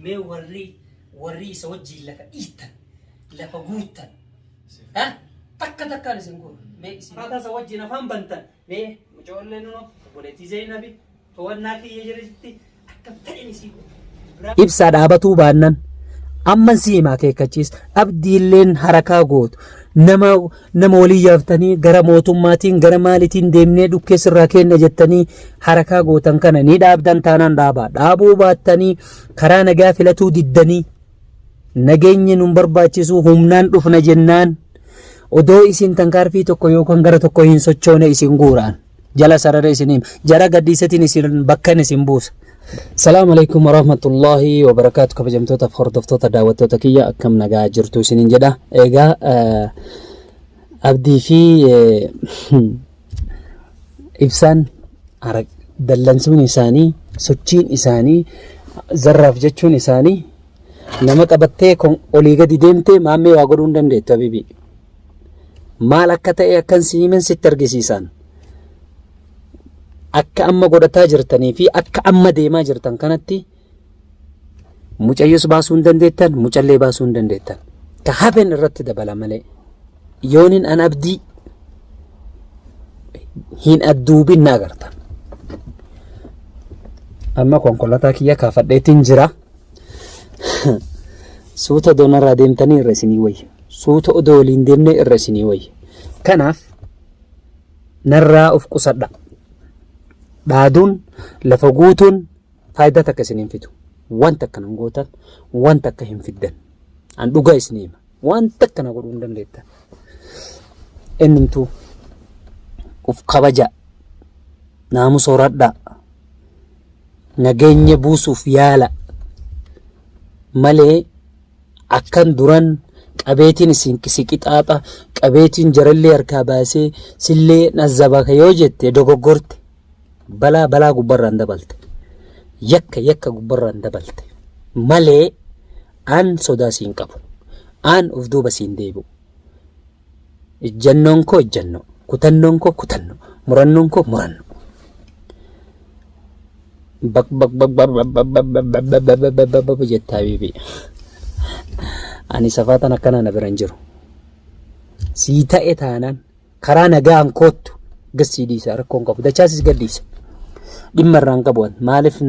Mee warri warri isa wajjin lafa dhiittan, lafa guuttan, ha? Takka takkaan isin guura. Mee isin Akkaataa isa wajjin afaan bantan. Mee mucoollee nuno obboleettii Zeynabi to'annaa kiyya jirti akka fedhan isii godha. Ibsaa dhaabatuu baannan amman si hima akeekkachiis abdiilleen harakaa gootu nama nama walii yaaftanii gara mootummaatiin gara maaliitiin deemnee dhukkee sirraa kenna jettanii harakaa gootan kana ni dhaabdan taanaan dhaabaa dhaabuu baattanii karaa nagaa filatuu diddanii nageenyi nun barbaachisu humnaan dhufna jennaan odoo isin tankaarfii tokko yookaan gara tokko hin sochoone isin guuraan. Jala sarara isin hima. Jara gadhiisetiin isin bakkan isin buusa. Salaamu alaikum warahmatullahi wabarakaatu kabajamtoota fi hordoftoota daawwattoota kiyya akkam nagaa jirtu isiniin jedha. Egaa abdii fi ibsaan dallansuun isaanii sochiin isaanii zarraaf jechuun isaanii nama qabattee olii gadi deemtee maammee waa godhuu hin dandeettu habibii. Maal akka ta'e akkan si himen sitti argisiisaan. Akka amma godhataa jirtanii fi akka amma deemaa jirtan kanatti mucayyos baasuu hin dandeettan, mucallee baasuu hin dandeettan. Ka hafen irratti dabala malee. Yoonin an abdii hin adduubin na agartan. Amma konkolaataa kiyya kaafadheetiin jira. Suuta doonarraa deemtanii irra isinii wayya. Suuta odoo waliin deemnee irra isinii wayya. Kanaaf narraa of qusadha. Dhaaduun lafa guutuun faayidaa takka isin hin fidu. Wanta akkana hin gootan, wanta akka hin fiddan. An dhugaa isinii hima. Wanta akkana godhuu hin dandeettan. Ennumtuu of kabajaa. Naamusa horadhaa. Nageenya buusuuf yaala. Malee Akkan duran qabeetiin isin si qixaaxa, qabeetiin jarallee harkaa baasee sillee nazzabaka yoo jette dogoggorte. Balaa balaa gubbarraan dabalte. Yakka yakka gubbarraan dabalte. Malee an sodaa siin qabu. An of duuba siin deebi'u. Ejjannoon koo ejjannoo. Kutannoon koo kutannoo. Murannoon koo murannoo. Bak bak bak bak bak bak bak bak bak bak bak bak bak bak jetta habibi. Ani safaatan akkanaa na bira hin jiru. Sii ta'e taanaan karaa nagaan koottu gassii dhiisa rakkoon qabu. Dachaasis gad dhiisa. Dhimma irraa hin qabu. Maaliif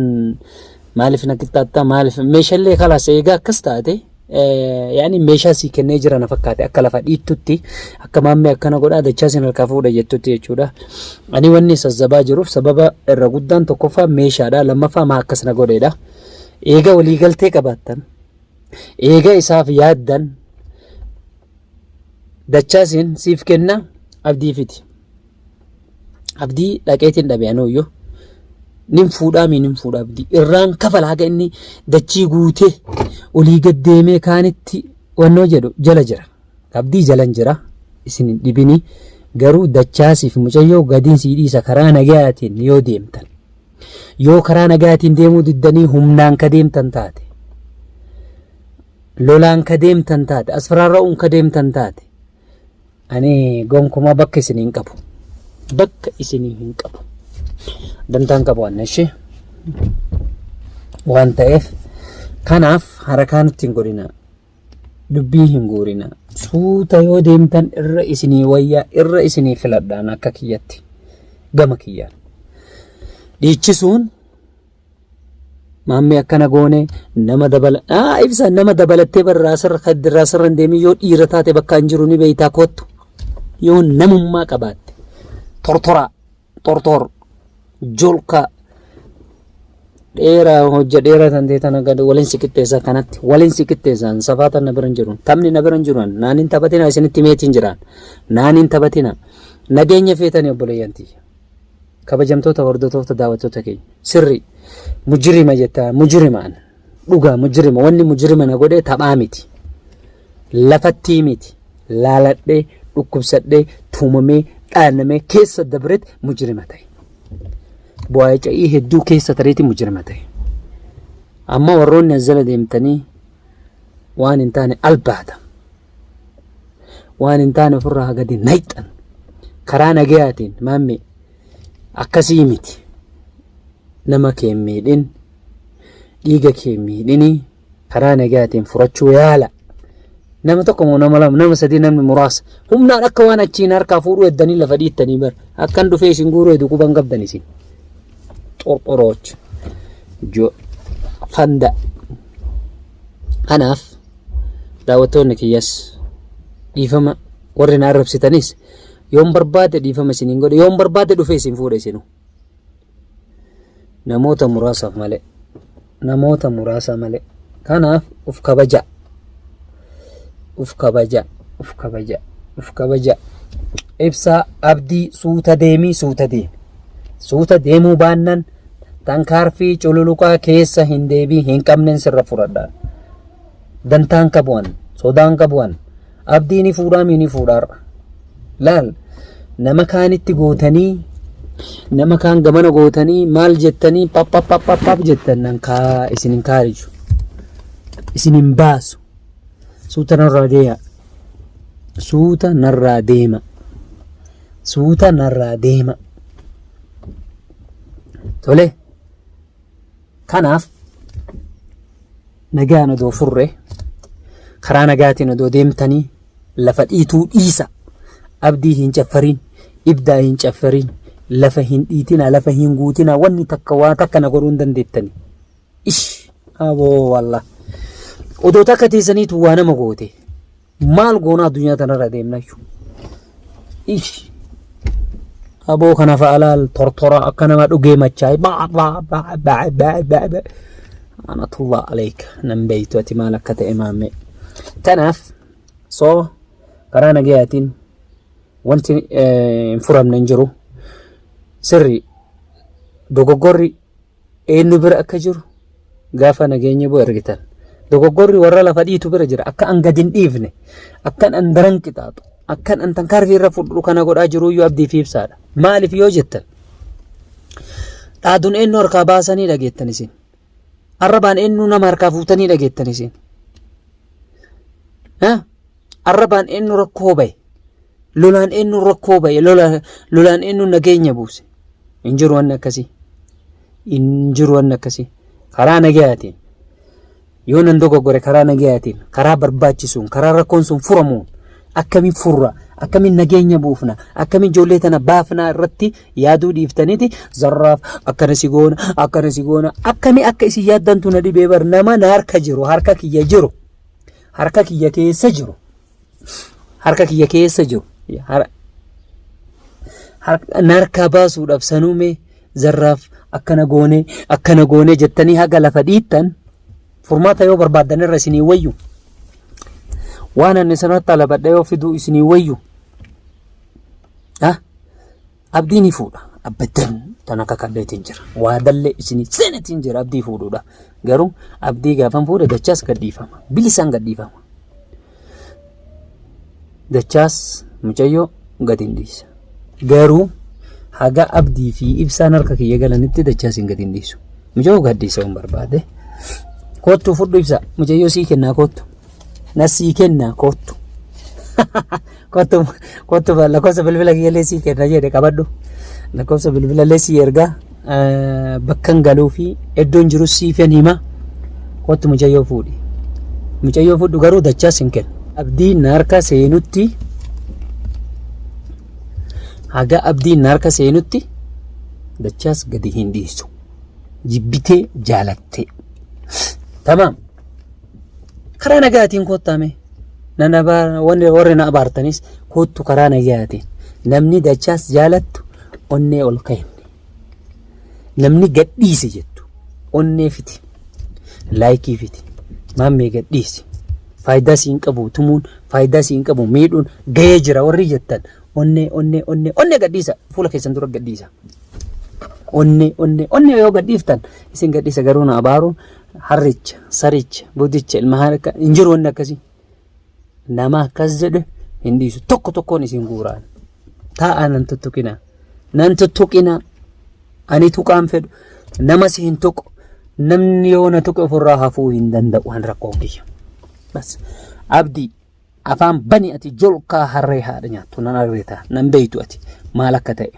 maaliif na qixxaatta maaliif meeshaalee kalaas eegaa akkas taate yaani meeshaa sii kennee jira na fakkaate akka lafa dhiittutti akka maammee akkana godhaa dachaa sin harkaa fuudha jettutti jechuudha. Ani wanni sassabaa jiruuf sababa irra guddaan tokkoffaa meeshaadha lammaffaa maa akkas na godheedha. Eega waliigaltee qabaattan eega isaaf yaaddan dachaa siin siif kenna abdii fidi. Abdii dhaqeetiin dhabe anuuyyuu. Nin fuudhaa mii nin fuudha abdii. Irraan kafala haga inni dachii guutee olii gad deemee kaanitti wannoo jedhu jala jira. Abdii jalan jira. Isin hin dhibini. Garuu dachaasiif mucayyoo gadiin sii dhiisa karaa nagayaatiin yoo deemtan. Yoo karaa nagayaatiin deemuu diddanii humnaan ka deemtan taate. Lolaan ka deemtan taate. Asfaraarra'uun ka deemtan taate. Ani gonkumaa bakka isinii hin qabu. Bakka isinii hin qabu. Dantaan qabu anna ishee. Waan ta'eef kanaaf harakaa nutti hin godhina. Dubbii hin guurina. Suuta yoo deemtan irra isinii wayyaa irra isinii filadhaan akka kiyyatti. Gama kiyyaan. Dhiichisuun Maammee akkana goone nama dabala aa ibsa nama dabalattee bar raasarra kan raasarra hin deemin yoo dhiira taate bakka hin jiru ni beeytaa koottu yoo namummaa qabaatte tortoraa tortor jolkaa dheeraa hojja dheeraa tan ta'e tana gad waliin si qixxeessa kanatti waliin si qixxeessa safaa tan na bira hin jiru taphni na bira hin jiru naan hin taphatina isinitti meetiin jiraan naan hin taphatina nageenya feetanii obboleeyyan tiyya. Kabajamtoota hordoftoota daawwattoota keenya sirrii mujrima jettaa mujrima an dhugaa mujrima wanni mujrima na godhee taphaa miti lafattii miti laaladhee dhukkubsadhee tuumamee dhaanamee keessa dabreet mujrima ta'e bu'aa ca'ii hedduu keessa tareeti mujrima ta'e amma warroonni as jala deemtanii waan hin taane albaata waan hin taane ofirraa gadi nayxan karaa nagayaatiin maammee akkasii miti nama kee hin miidhin dhiiga kee hin miidhini Karaa nagaatiin furachuu yaala. Nama tokko moo nama lama nama sadii namni muraasa humnaan akka waan achiin harkaa fuudhuu eddanii lafa dhiittanii bar akkan dhufee isin guuruu edu quban qabdan isin. Xorxorooch. Jo fanda. Kanaaf daawwattoonni kiyyas dhiifama warri na arrabsitanis yoon barbaade dhiifama isiniin godhe yoon barbaade dhufee isin fuudha isinu. Namoota muraasaaf malee. Namoota muraasa malee. Kanaaf uf kabajaa. Uf kabajaa. Uf kabajaa. Uf kabajaa. Ibsaa abdii suuta deemii suuta deemi. Suuta deemuu baannan tankaarfii cululuqaa keessa hin deebii hin qabnen sirra fudhadhaan. Dantaan qabu an sodaan qabu an abdii ni fuudhaa mii ni fuudhaarra. Laal nama kaanitti gootanii nama kaan gamana gootanii maal jettanii pap pap pap pap pap jettan nan kaa isin hin kaariju. Isin hin baasu. Suuta narraa deema. Suuta narraa deema. Suuta narraa deema. Tole. Kanaaf nagaan odoo furre karaa nagaatiin odoo deemtanii lafa dhiituu dhiisa. Abdii hin caffariin, ibdaa hin caffariin, lafa hin dhiitinaa, lafa hin guutinaa, wanni takka waa takka na godhuu hin dandeettani. Ish aboo wallah. Odoo takka teessaniitu waa nama goote. Maal goonaa addunyaa tanarra deemna jechuudha. Ish. Aboo kana fa'a laal tortora akka nama dhugee machaa'e baa baa baa baa baa baa baa. Anatullah aleeka nan beeytu ati maal akka ta'e maammee. Kanaaf soo karaa nagayaatiin wanti hin furamne hin jiru. Sirri dogoggorri eenyu bira akka jiru gaafa nageenya bu'e argitan. Dogoggorri warra lafa dhiitu bira jira. Akka an gad hin dhiifne, akkan an daran qixaaxu, akkan an tankaarfii irra fudhu kana godhaa jiru iyyuu abdii fi ibsaadha. Maaliif yoo jettan dhaaduun eenyu harkaa baasanii dhageettan isin. Arrabaan eenyu nama harkaa fuutanii dhageettan isin. Arrabaan eenyu rakkoo bahe. Lolaan eenyu rakkoo bahe. Lolaan eenyu nageenya buuse. Hin jiru wanni akkasii. Hin jiru wanni akkasii. Karaa nagayaatiin yoo nan dogoggore karaa nagayaatiin karaa barbaachisuun karaa rakkoon sun furamuun akkamiin furra akkamiin nageenya buufna akkamiin ijoollee tana baafnaa irratti yaaduu dhiiftaniiti zarraaf akkana si goona akkana si goona akkamii akka isin yaaddantu na dhibee bar nama na harka jiru harka kiyya jiru harka kiyya keessa jiru harka kiyya keessa jiru na harkaa baasuudhaaf sanuu mee zarraaf akkana goonee akkana goonee jettanii haga lafa dhiittan furmaata yoo barbaaddan irra isinii wayyu waan ani sanatti alabadha yoo fiduu isinii wayyu Abdii ni fuudha. Abbadan tan akka kalleetiin jira. Waadallee isinii seenetiin jira abdii fuudhuudha. Garuu abdii gaafan fuudhe dachaas gadhiifama. Bilisaan gadhiifama. Dachaas mucayyoo gadi hin dhiisa. Garuu haga abdii fi ibsaan harka kiyya galanitti dachaas hin gadi hin dhiisu. Mucayyoo gadhiisa hin barbaade. Kottu fudhu ibsa. Mucayyoo sii kennaa kottu. Na sii kennaa kottu. Kottu kottu lakkoofsa bilbila kiyyallee sii kenna jedhe qabadhu. Lakkoofsa bilbilallee sii ergaa bakkan galuu fi iddoon jiru siifan hima. Kottu mucayyoo fuudhi. Mucayyoo fudhu garuu dachaas hin kennu. Abdiin na harka seenutti haga abdiin na harka seenutti dachaas gadi hin dhiisu. Jibbitee jaalattee. Tamaam. Karaa nagaatiin kottaa mee. Nan abaara wanni warri na abaartanis kottu karaa nagaatiin. Namni dachaas jaalattu onnee ol ka'e. Namni gadhiisi jettu onnee fiti. Laayikii fiti. Maammee gadhiisi. Faayidaa siin qabu tumuun faayidaa siin qabu miidhuun gahee jira warri jettan onnee onnee onnee onnee gadhiisa fuula keessan dura gadhiisa. Onnee onnee onnee yoo gadhiiftan isin gadhiisa garuu na abaaruun Harricha, saricha, budicha, ilma harka hin jiru wanni akkasii. Nama akkas jedhe hin dhiisu. Tokko tokkoon isin guuraan. Taa'aa nan tuttuqinaa. Nan tuttuqinaa. Ani tuqaan fedhu. Nama si hin tuqu. Namni yoo na tuqe ofirraa hafuu hin danda'u. An rakkoo kiyya. Bas. Abdii. Afaan bani ati jolkaa harree haadha nyaattu nan argita nan beeytu ati maal akka ta'e.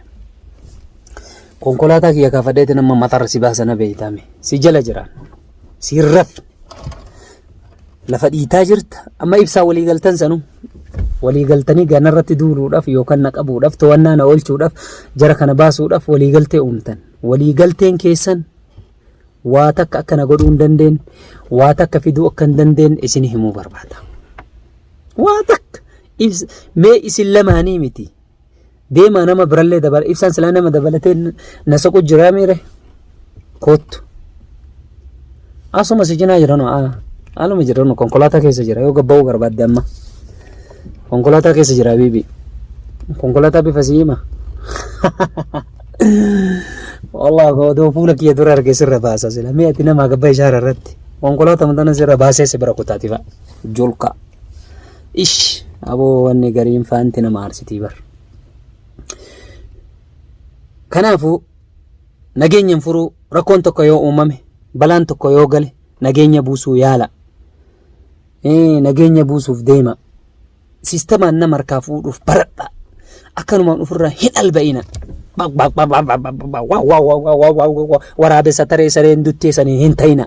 Konkolaataa kiyya kaafadheeti nama matarra si baasa na beeytame si jala jiraan si hin rafne. Lafa dhiitaa jirta. Amma ibsaa walii galtan sanu walii galtanii ganarratti duuluudhaaf yookaan na qabuudhaaf to'annaa na oolchuudhaaf jara kana baasuudhaaf walii galtee uumtan. Walii galteen keessan waa takka akka na godhuu hin dandeenye, waa takka fiduu akka hin dandeenye isin himuu barbaada. Waa takka mee isin lamaanii miti. Deemaa nama birallee dabala. Ibsaan silaa nama dabalatee na soqu jiraa miire. Koottu. Asuma si cinaa jiranu aluma jiranu konkolaataa keessa jira yoo gabba'uu barbaadde amma. Konkolaataa keessa jira habiibi. Konkolaataa bifa si hima. Wallah odoo fuula kiyya dura arge sirra baasa sila. Mee ati nama gabba ishaara irratti. Konkolaataa matana sirra baasee si bira kutaati fa'a. Julka. Ish aboo wanni gariin faanti nama aarsitii bar. Kanaafuu nageenyan furuu rakkoon tokko yoo uumame balaan tokko yoo gale nageenya buusuu yaala. Nageenya buusuuf deema. Siistamaan nama harkaa fuudhuuf baradha. Akkanumaan ofirraa hin alba'ina. Waraabessa taree sareen duttee sanii hin ta'ina.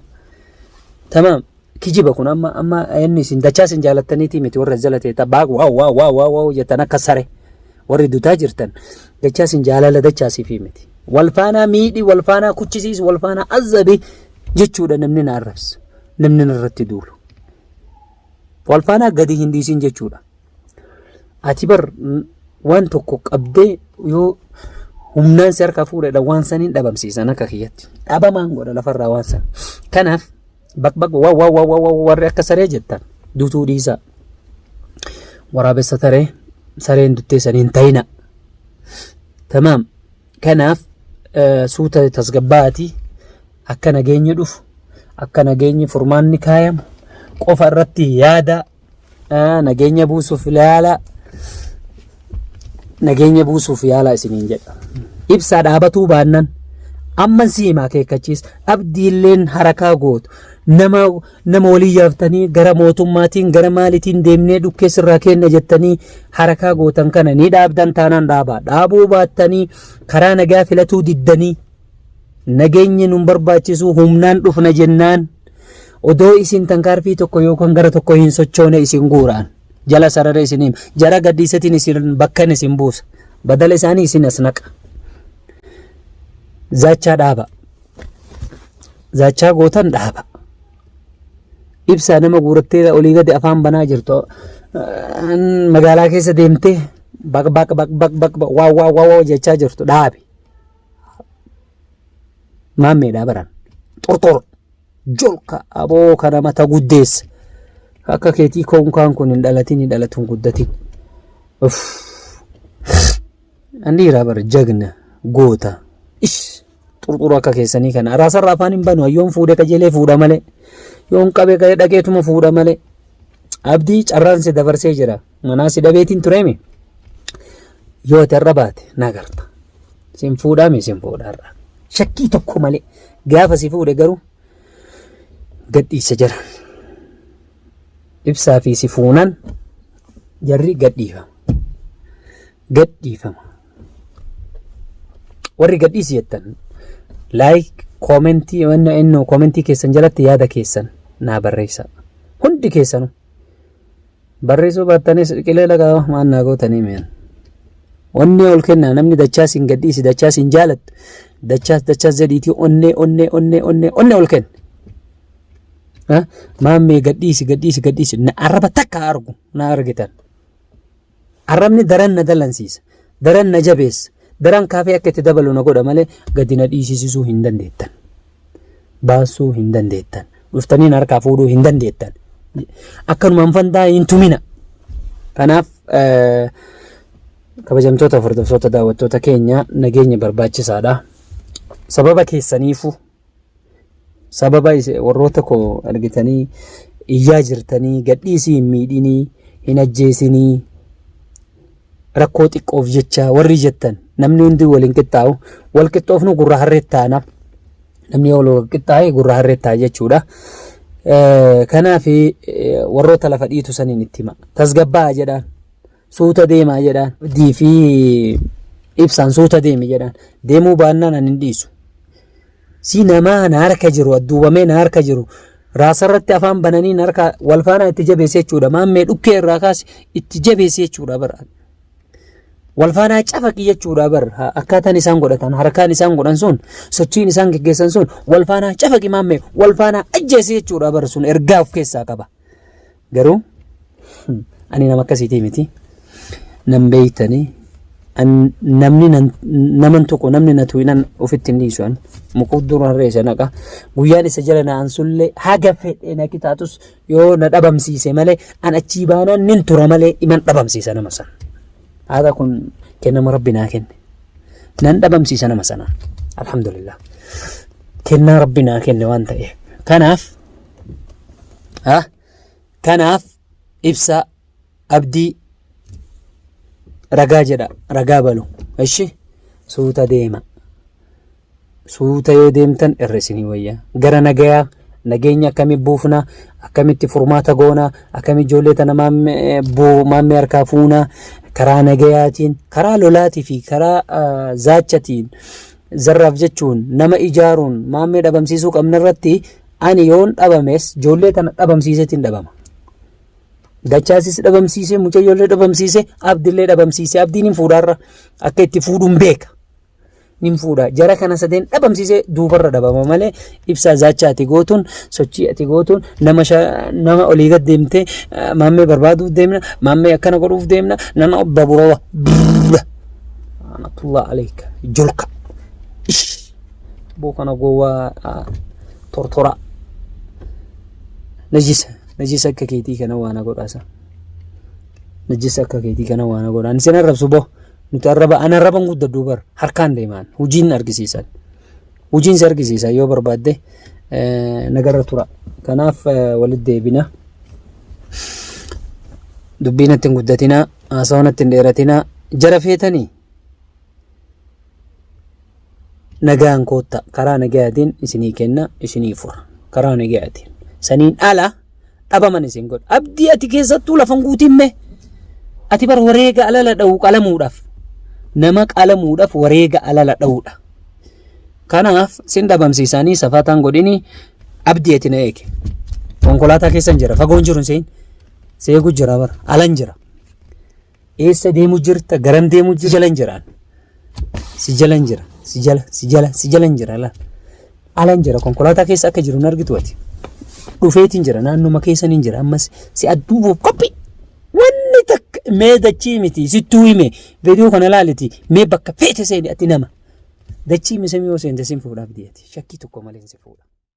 Tamaam. Kijiba kun amma amma inni isin dachaa isin jaalattaniitii miti warra jala teetta baaq waaw waaw waaw waaw waaw jettan akka sare warri dutaa jirtan dachaa isin jaalala dachaasiifii miti. Wal faanaa miidhi wal faanaa kuchisiis wal faanaa azabi jechuudha namni na arrabsu namni narratti duulu. Wal faanaa gadi hin dhiisin jechuudha. Ati bar waan tokko qabdee yoo humnaan si harkaa fuudhedha waan saniin dhabamsiisan akka kiyyatti. Dhabamaan godha lafarraa waan san. Kanaaf baq baq waa waa waa waa warri akka saree jettan dutuu dhiisaa. Waraabessa taree sareen duttee saniin ta'ina. Tamaam. Kanaaf suuta tasgabbaa'atii akka nageenyi dhufu akka nageenyi furmaanni kaayamu qofa irratti yaada nageenya buusuuf yaala nageenya buusuuf yaala isiniin jedha. Ibsaa dhaabatuu baannan amman si hima akeekkachiis abdiilleen harakaa gootu nama nama walii yaaftanii gara mootummaatiin gara maaliitiin deemnee dhukkee sirraa kenna jettanii harakaa gootan kana ni dhaabdan taanaan dhaabaa dhaabuu baattanii karaa nagaa filatuu diddanii nageenyi nun barbaachisu humnaan dhufna jennaan odoo isin tankaarfii tokko yookaan gara tokko hin sochoone isin guuraan jala sarara isin hima jara gaddiisatiin isin bakkan isin buusa badala isaanii isin as naqa zaachaa dhaaba zaachaa gootan dhaaba ibsaa nama guurattee olii gadi afaan banaa jirtu magaalaa keessa deemtee baq baq baq baq baq waa waa waa waa jechaa jirtu dhaabi Maammeedhaa baran. Xorxor. Jolka aboo kana mata guddeessa. Akka keetii koonkaan kun hin dhalatin hin dhalatu hin guddatin. Uff. An dhiiraa bara jagna goota. Ish. Xurxura akka keessanii kana. Araasarra afaan hin banu. Yoon fuudhe qajeelee fuudha malee. Yoon qabe dhaqeetuma fuudha malee. Abdii carraan si dabarsee jira. Manaa si dhabeetiin tureemi. Yoo ati har'a baate na agarta. Sin fuudhaami sin fuudha har'a. Shakkii tokko malee gaafa si fuudhe garuu gadhiisa jira. Ibsaa fi si fuunan jarri gadhiifama. Gadhiifama. Warri gadhiisi jettan like koomentii wanna koomentii keessan jalatti yaada keessan naa barreessaa. Hundi keessanuu. Barreessuu baattanis qilee lagaa waan naa gootanii mi'an. Onnee ol kennaa namni dachaas hin gadhiisi dachaas hin jaalattu dachaas dachaas jedhiitii onnee onnee onnee onnee onnee ol kenna. Maammee gadhiisi gadhiisi gadhiisi na arraba takka argu na argitan. Arrabni daran na dallansiisa daran na jabeessa daran kaafee akka itti dabalu na godha malee gadi na dhiisisisuu hin dandeettan. Baasuu hin dandeettan. Dhuftanii na harkaa fuudhuu hin dandeettan. Akkanumaan fantaa hin tumina. Kanaaf kabajamtoota hordoftoota daawwattoota keenya nageenya barbaachisaadha. Sababa keessaniifuu sababa warroota koo argitanii iyyaa jirtanii gadhiisii hin miidhinii hin ajjeesinii rakkoo xiqqoof jecha warri jettan namni hundi wal hin qixxaa'u wal qixxoofnu gurra harreetti taana namni yoo wal qixxaa'e gurra harreetti ta'a jechuudha. Kanaaf warroota lafa dhiitu saniin itti hima tasgabbaa'a jedhaan suuta deemaa jedhaan abdii fi ibsaan suuta deemi jedhaan deemuu baannaan ani hin dhiisu. Si namaa na harka jiru adduubamee na harka jiru Raasarratti afaan bananiin harka wal faanaa itti jabeesse jechuudha. Maammee dhukkee irraa kaasi itti jabeesse jechuudha bara. Wal faanaa cafaqi jechuudha bar. Akkaataan isaan godhatan harkaan isaan godhan sun sochiin isaan geggeessan sun wal faanaa cafaqi maammee wal faanaa ajjeesi jechuudha bar sun ergaa of keessaa qaba. Garuu ani nama akkasiitii miti. Nan beeytanii namni naman tokko namni na tuyinan ofitti hin dhiisu an muquu dura harree isa naqa guyyaan isa jala na ansullee haga fedhe na qixaatus yoo na dhabamsiise malee an achii baanaan nin tura malee iman dhabamsiisa nama sana. Haadha kun kennama rabbi naa kenne. Nan dhabamsiisa nama sana. Alhamdulillah. Kennaa rabbi naa kenne waan ta'eef. Kanaaf ha kanaaf ibsa abdii ragaa jedha ragaa balu. Ishi suuta deema. Suuta yoo deemtan irra isinii wayya. Gara nagayaa nageenya akkami buufna, akkamitti furmaata goona, akkami ijoollee tana maammee harkaa fuuna, karaa nagayaatiin, karaa lolaatii fi karaa zaachatiin zarraaf jechuun nama ijaaruun maammee dhabamsiisuu qabna irratti ani yoon dhabames ijoollee tana dhabamsiiseetiin dhabama. Dachaasis dhabamsiisee, mucayyoollee dhabamsiisee, abdillee dhabamsiisee, abdiin hin fuudhaarra akka itti fuudhuun beeka. nin fuudha. Jara kana sadeen dhabamsiisee duubarra dhabama malee ibsaa zaachaa ati gootuun sochii ati gootuun nama nama olii gad deemtee maammee barbaaduuf deemna maammee akkana godhuuf deemna nama baburawa Anatullah aleeka jolka ish boo kana gowwaa tortora najisa najisa akka keetii kana waana godhaasa najisa akka keetii kana waana godhaan isin arrabsu boo Nuti arraba an arraban guddadhu bar harkaan deemaan hojiin argisiisan. Hojiin si argisiisa yoo barbaadde nagarra tura. Kanaaf walitti deebina. Dubbii natti hin guddatinaa, haasawa natti hin dheeratinaa. Jara feetanii nagaan kootta karaa nagayaatiin isinii kenna isinii fura karaa nagayaatiin. Saniin ala dhabaman isin godha. Abdii ati keessattuu lafan guutiin mee. Ati bar wareega alala dha'u qalamuudhaaf. Nama qalamuudhaaf wareega alala dha'uudha. Kanaaf sin dhabamsiisanii safataan godhini abdii ati na eege. Konkolaataa keessan jira fagoon jiru hin seeyin. Seegu jira bara alan jira. Eessa deemu jirta garam deemu jirta jalan jiraan. Si jalan jira si jala si jala si jalan jira laal. Alan jira konkolaataa keessa akka jiru hin argitu ati. Dhufeetiin jira naannuma keessan hin jira ammas si adduubuuf qophii. Wanni takka mee dachii miti sittuu hime viidiyoo kana laaliti mee bakka feete seeni ati nama. Dachii misamii yoo seente sin fuudhaaf di'ati shakkii tokko malee si fuudha.